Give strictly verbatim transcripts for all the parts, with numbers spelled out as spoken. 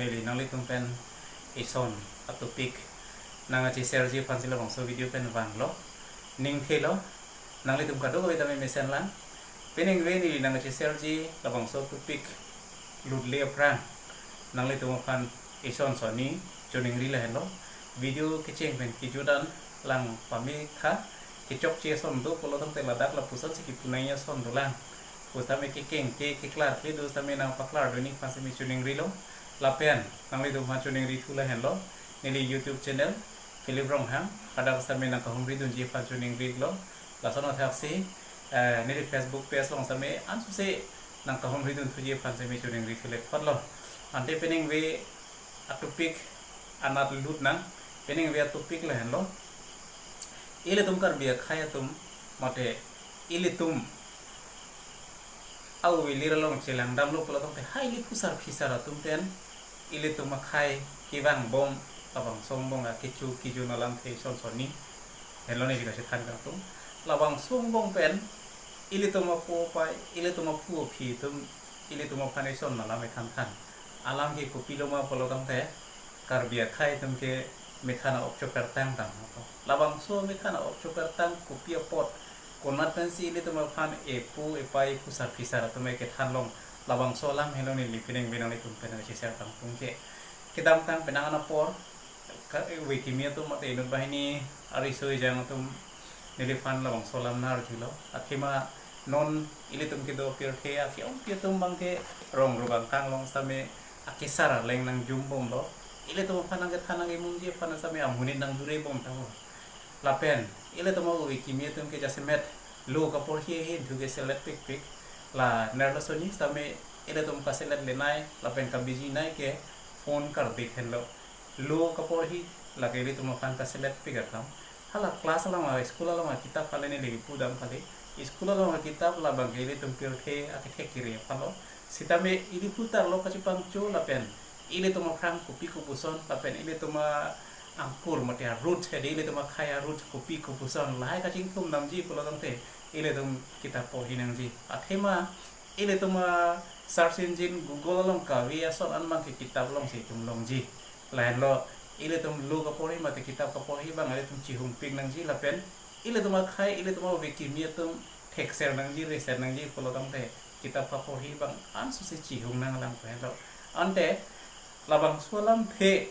Neli nanglitum pen ison a-topic nangkacheserji aphansi labangso video pen vanglo. Ning thelo, nanglitum kadokave tame mesen lang. Peningve neli nangkacheserji labangso topic lutle aphrang nanglitum aphan ison sonni choningri lahenlo. Video kecheng pen kejut an lang pame tha, kechokche ason do pulo tangte ladak lapusonsi kipu nangji ason dolang pu tame kekeng ke keklar ke do tame nangpaklar dun-ik aphansi me choningrilo. Lapen nanglitum aphan choningri thu lahenlo, neli YouTube channel Philip Ronghang, hadak tame nangkahumri dunji aphan choningrilo. Lason athaksi, eh, neli Facebook page along tame ansose nangkahumri dun thuji aphansi me choningri thule photlo. Ante peningve a-topic anat lut nang, peningve a-topic lahenlo. Ilitum Karbi akhei atum mate ilitum a-ove elir along chelang damlo pulo tangte ha ili phusar phisar atum pen ilitum akhei kevang bom labangso angbong akecho kejun alamthe ison sonni henlo neli kachethan kangtung. Labangso angbong pen ilitum apo apai, ilitum aphu aphi atum ilitum aphan ison alam ethan than. Alam ke kopilo ma pulo tangte Karbi akhei atum ke methan a-ok chopertang tang. Labangso methan a-ok chopertang kopi apot, konat pensi ilitum aphan epo epai phusar phisar atum ekethan long, labangso alam helo neli peningve nanglitum pen kacheser kangtung ke. Kedamtang penang an apor, ka-, ove kimi atum mate inut banghini ariso ejang atum neliphan labangso alam nangarjulo. Athema non ilitum kedo pirthe ake-ongpi atum abangke rong rubang kanglong tame akesar aleng nangjum bomlo. Ilitum aphan nangkethan nangkemungji aphan tame amonit nangdure bom tanglo. Lapen ilitum a-ove kimi atum ke jasemet lo kaporhi ahin thu ke selet pikpik. La nerlo sonni tame ilitum kaselet lenei lapen kabiji nei ke phone kardik henlo. Lo kaporhi lake ilitum aphan kaselet pik akam. Hala class along a, school along akitap kali neli pudam kali. School along akitap labangke ilitum pirthe akethek kiri aphanlo. Sitame ili putar lo kachepangcho lapen ilitum aphrang kopi kopuson lapen ilitum a-angkur mate a-roots, hedi ilitum akhei a-roots kopi kopuson lahai kachingthum damji pulo tangte ilitum kitap porhi nangji. Athema ilitum a-search engine Google along kave ason an abangke kitap alongsi itum longji. Lahenlo ilitum lo kaporhi mate kitap kaporhi abang ilitum chihungpik nangji lapen ilitum akhei, ilitum a-ove kimi atum thekser nangji, reser nangji pulo tangte kitap kaporhi abang ansose chihung nanglang pu henlo. Ante labangso alamthe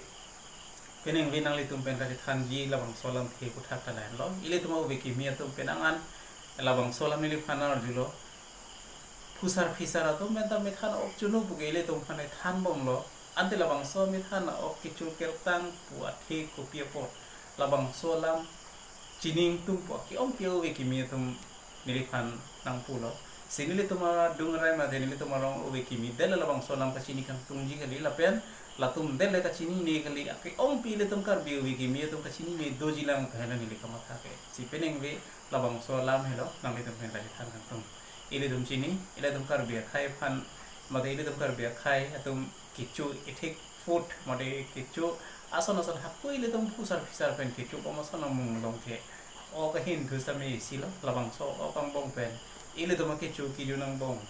peningve nanglitum pen kachethanji labangso alamthe aphuthak ta lahenlo. Ilitum a-ove kimi atum penang an labangso alam neliphan nangarjulo. Phusar phisar atum pen ta methan a-ok chunu puke ilitum aphan ethan bomlo. Ante labangso methan a-ok kecho kertang pu athe kopi apot, labangso alam chini ingtung pu ake-ongpi ove kimi atum neliphan nangpulo. Si nelitum adung arai mate nelitum arong ove kimi det le labangso alam kachini kangtungji kali lapen latum det le kachinine kali, ake-ongpi ilitum Karbi ove kimi atum kachinine dojilang pu helo neli kamatha ke. Si peningve labangso alam helo nanglitum pen kachethan kangtung. Ilitum chini, ilitum Karbi akhei aphan mate ilitum Karbi akhei atum kecho ethik food mate kecho ason ason hako ilitum phusar phisar pen kecho bom ason amung along ke ok ahin thu tame isilo. Labangso ok angbong pen ilitum akecho kejun angbong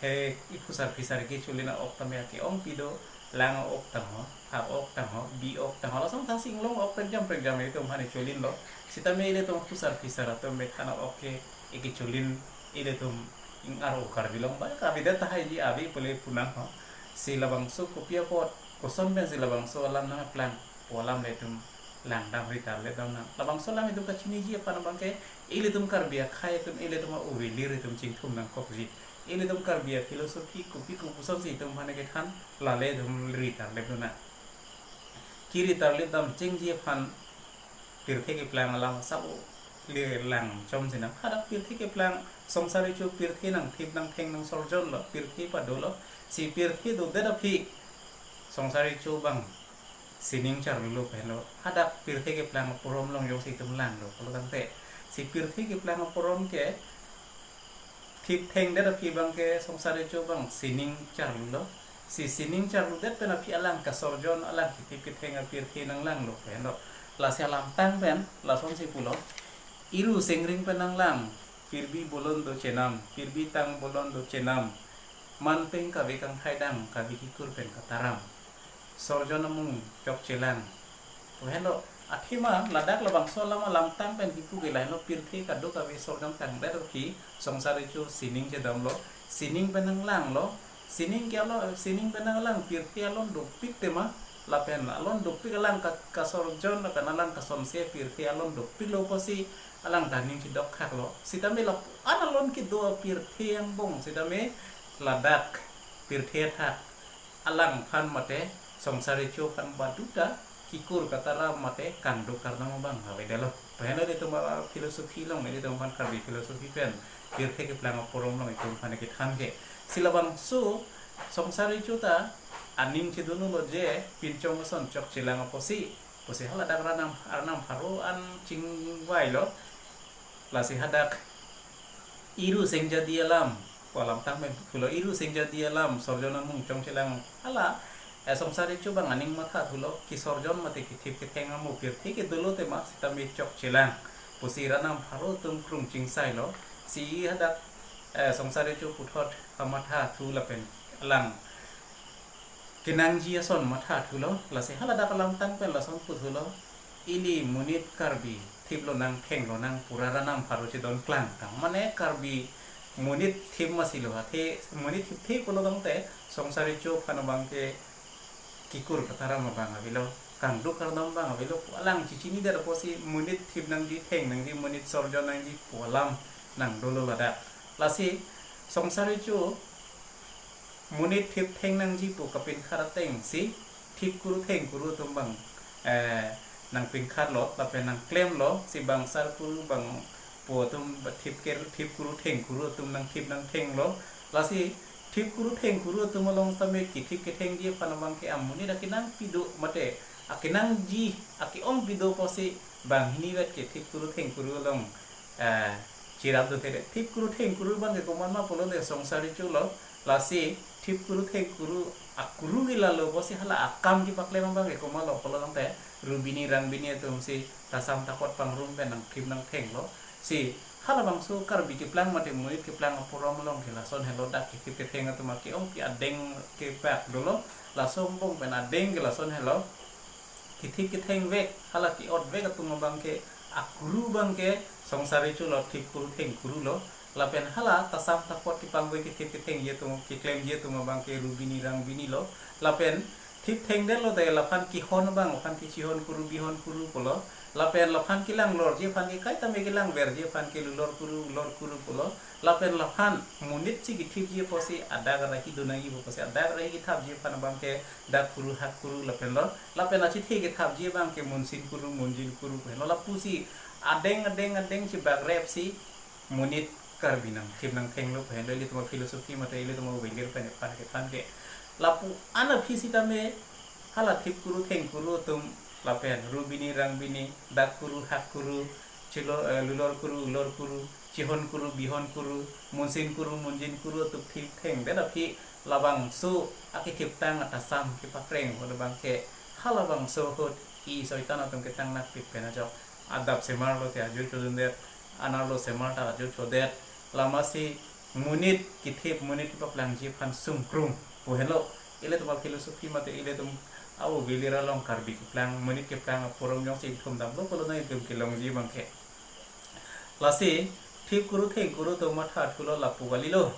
he iphusar phisar kecholin a-ok tame ake-ongpi do, lang a-ok tangho, phak ok tangho, bi ok tangho, lason thangsi inglong ok prengjam prengjam itum aphan cholinlo. Sitame ilitum phusar phisar atum methan a-ok ke ikecholin ilitum ing-ar okar bilong ba kabidet tahai ji abi pule punangho. Si labangso kopi apot koson pensi labangso alam nangplang pu alam le itum langdam ritarlip dam nang. Labangso alam itum kachiniji aphan abangke ilitum Karbi akhei atum ilitum a-ove elir itum chingthum nangkokji. Ilitum Karbi a-philosophy kopi kopusonsi itum aphan kethan lale itum ritarlip dun nang. Kiritarlip dam chengji aphan pirthe keplang alam sabo le lang chom sinang. Hadak pirthe keplang songsar kecho pirthe nangthip nangtheng nangsorjon lo, pirthe padolo. Si pirthe dodet aphi songsar kecho abang sining charlulo pu henlo. Hadak pirthe keplang aporom along jongsi itum langlo pulo tangte si pirthe keplang aporom ke thip thengdet aphi abangke songsar kecho abang sining charlulo. Si sining charludet pen aphi alang kasorjon alang kethip ketheng apirthe nanglanglo pu henlo. Lasi alamtang pen lasonsi pulo, iru sengring pen nanglang, pirbi bolon do chenam, pirbi tang bolon do chenam, manpeng kave kangthai dang, kave kikur pen kataram. Sorjon amung chokchelang. Pu henlo, athema ladak labangso alam alamtang pen kipu ke lahenlo, pirthe kadokave sorjon tangdet ke Songsar Recho sining chedomlo, sining pen nanglanglo, sining ke alo, sining pen nanglang pirthe alon dopik tema, lapen alon dopik alang ka, kasorjon lapen alang kasonse pirthe alon dopiklo pusi alang ta ning chedok khaklo. Sitame lapu-an alon kedo pirthe angbong sitame ladak pirthe athak alangphan mate Songsar Recho aphan baduta kikur kataram mate kangduk kardom abang avedetlo. Pu henlo ilitum a-philosophy along, ilitum aphan Karbi philosophy pen pirthe keplang aporom along itum aphan kethan ke. Si labangso Songsar Recho ta aning chedunlo je pinchong ason chokchelang apotsi, pusi haladak Arnam, Arnam pharo an chingvailo. Lasi hadak Iru Sengjadi alam, pu alamtang pen thulo, Iru Sengjadi alam, Sorjon amung chokchelang, hala, eh, Songsar Recho abang aning matha thulo, kisorjon mate kithip ketheng amo pirthe ke dolo tema sitame chokchelang pusi Arnam pharo atum krung chingsailo. Si hadak, eh, Songsar Recho puthot amatha thu lapen alang kenangji ason matha thulo, lasi haladak alamtang pen lason pu thulo, ili monit Karbi thip lonang, theng lonang pu Arnam pharo chedon klang tang. Mane Karbi monit thip masi lo, athe monit thipthe pulo tangte Songsar Recho aphan abang ke kikur kataram abang avelo, kangduk kardom abang avelo, pu alang chechinidet apotsi monit thip nangji, theng nangji, monit sorjon nangji pu alam nangdolo ladak. Lasi Songsar Recho monit thip theng nangji pu kapinkhat atengsi thip kuru theng kuru atum abang, eh, nangpinkhatlo, lapen nangklemlo, si bang sar kuru bang pu atum ba thip ke, thip kuru theng kuru atum nangthip nangthenglo. Lasi thip kuru theng kuru atum along sitame kithip kethengji aphan abang ke amonit akenangpi do mate akenangji ake-ongpi do pusi banghini vet ke thip kuru theng kuru along, eh, chirap do thele. Thip kuru theng kuru abang ke komatma pulote Songsar Recho lo. Lasi thip kuru theng kuru akuru ke lalo pusi hala akam kepaklem abang ke komatlo pulo tangte, ru bini rang bini atumsi tasam takot pangrum pen nangthip nangthenglo. Si halabangso Karbi keplang mate monit keplang aporom along ke lason helo, dak kithip ketheng atum ake-ongpi adeng kebak dolo, laso angbong pen adeng ke lason helo. Kithip kethengvek, hala ke-otvek atum abang ke akuru abang ke Songsar Recho lo, thip kuru theng kuru lo. Lapen hala tasam takot kepangvoi kethip kethengji atum, keklemji atum abang ke ru bini rang bini lo. Lapen thip thengdetlo te laphan kehon abang, aphan ke chihon kuru bihon kuru pulo. Lapen laphan kelang lorji aphan ke kaitame kelang verji aphan ke lulor kuru ulor kuru pulo. Lapen laphan monit si kethipji apotsi adak rahi do nangji pusi adak rahi kethapji aphan abang ke dak kuru hak kuru lapen lo. Lapen achethe kethapji abang ke munsin kuru munjin kuru pu henlo. Lapusi adeng adeng adeng chebakrepsi monit Karbi nangthip nangthenglo pu henlo, ilitum a-philosophy mate ilitum a-welir pen ephan kethan ke. Lapu-an aphi sitame hala thip kuru theng kuru atum lapen ru bini rang bini, dak kuru hak kuru, chilo, eh, lulor kuru ulor kuru, chihon kuru bihon kuru, munsin kuru munjin kuru atum thip thengdet aphi labangso akethiptang atasam kepakreng ahut abang ke halabangso ahut i soitan atum ketang nakpik pen ajok adap semar lote ajo chodundet, anerlo semar ta ajo chodet, lamasi monit kethip monit kepaplangji aphan sungkrung pu henlo. Ilitum a-philosophy mate ilitum a-welir along Karbi keplang, monit keplang aporom jongsi ingthum damlo pulo nangtum kelongji abang ke. Lasi thip kuru theng kuru atum matha thulo, lapu kalilo.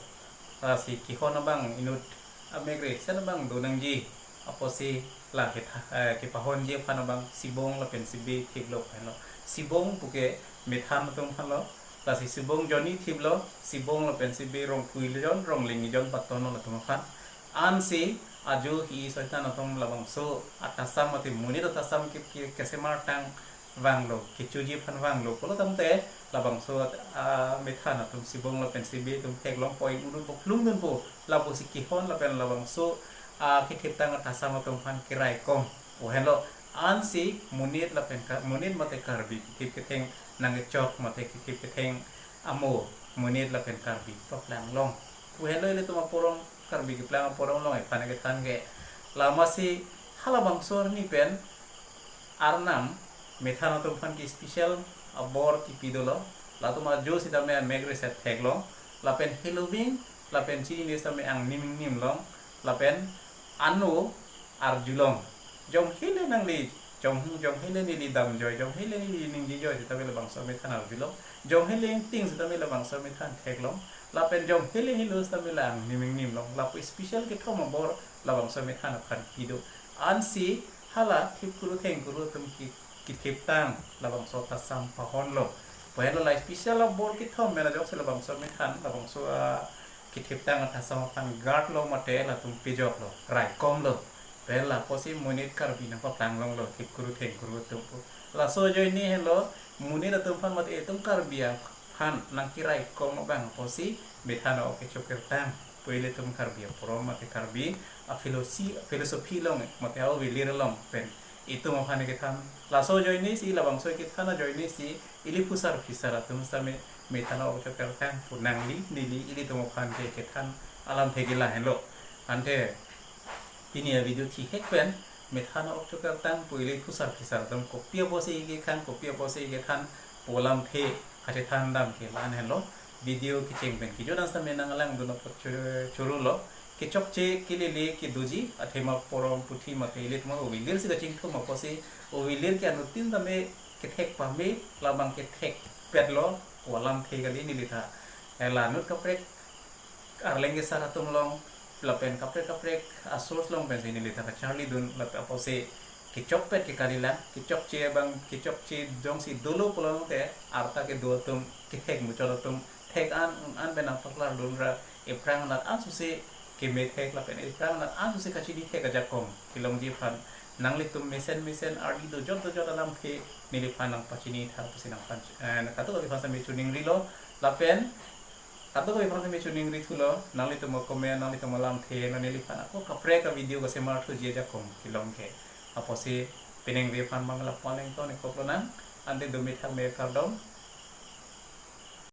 Lasi kehon abang inut amekre sen abang do nangji apotsi la ketha, eh, kepahonji aphan abang sibong lapen sibe thiplo pu henlo. Sibong puke methan atum aphanlo. Lasi sibong jonni thiplo, sibong lapen sibe rongpui jon rongling jon patonlo latum aphan. Ansi ajo hi soitan atum labangso atasam mate monit atasam ke, ke, kesemartang vanglo, kechoji aphan vanglo pulo tangte labangso, ah, methan atum sibong lapen sibe atum theklongpo, inut un po, klungdunpo, lapusi kehon lapen labangso, ah, kethiptang atasam atum aphan keraikom pu henlo. Ansi monit lapen Ka-, monit mate Karbi kethip ketheng nangkechok mate kethip ketheng amo monit lapen Karbi paplang long pu henlo ilitum aporom, Karbi keplang aporom along ephan kethan ke. Lamasi halabangso arni pen Arnam methan atum aphan ke special abor kipi dolo. Latum ajo sitame amekre set theklong, lapen heloving lapen chini sitame angnim ingnim long, lapen ano arjulong. Jong hele nangli, jong, jong hele neli damjoi, jong hele neli ningjejoy sitame labangso amethan arjulong. Jong hele ingting sitame labangso amethan theklong. Lapen jong hele helo sitame lang niming nimlong. Lapu special kethom abor labangso amethan aphan kedo. Ansi hala thip kuru theng kuru atum ki, kethiptang labangso ta sampahonlo. Pu henlo la special abor kethom mena jongsi labangso amethan, labangso, ah, kethiptang athasam aphan guard lo mate latum pejoklo, raikomlo. Pen lapusi monit Karbi nangpaplanglonglo, thip kuru theng kuru atum pu. Laso ajoine henlo, monit atum aphan mate itum Karbi aphan nangkeraikom abang pusi methan ok kechokirtang pu ilitum Karbi aporom mate Karbi aphilosophy, philosophy along mate avilir along pen itum aphan kethan. Laso ajoine si, labangso kethan ajoine si ili phusar phisar atum sitame methan ok chokirtang pu nangli neli ilitum aphan ke kethan alamthe ke lahenlo. Ante pini avideo thihek pen methan ok chokirtang pu ili phusar phisar atum kopi apotsi kekhang, kopi apotsi kethan pu alamthe kachethan dam ke la-an henlo. Video kecheng pen kejut an sitame nang langdun apot churu, churulo. Kechokche kelele kedoji athema porom puthi mate ilitum avilir si kachingthum apotsi avilir ke anuttin tame kethek pame, labang kethekpetlo pu alamthe kali nelitha. Eh, la anut kaprek arleng kesar atum along lapen kaprek kaprek a-source along pensi nelitha kacharlidun lapen apotsi kechokpet ke kalilang, kechokche abang, kechokche jongsi dolo pulote arta kedo atum, kethek muchot atum thek an, an pen nangpaklardun ra ephrang anat ansusi kemethek lapen ephrang anat ansusi kachinithek ajakong kelongji aphan nanglitum mesen mesen ardi dojot dojot alamthe neliphan nangpachinitha pusi nangphan, eh, kadokave aphan sitame choningrilo. Lapen kadokave aphan sitame choningrithulo, nanglitum acomment, nanglitum alamthe, non neliphan ako kaprek avideo kasemarthuji ajakong kelong ke. Apotsi peningve aphan Mangala Pon ington-ik koplonang, ante dumi thakme kardom.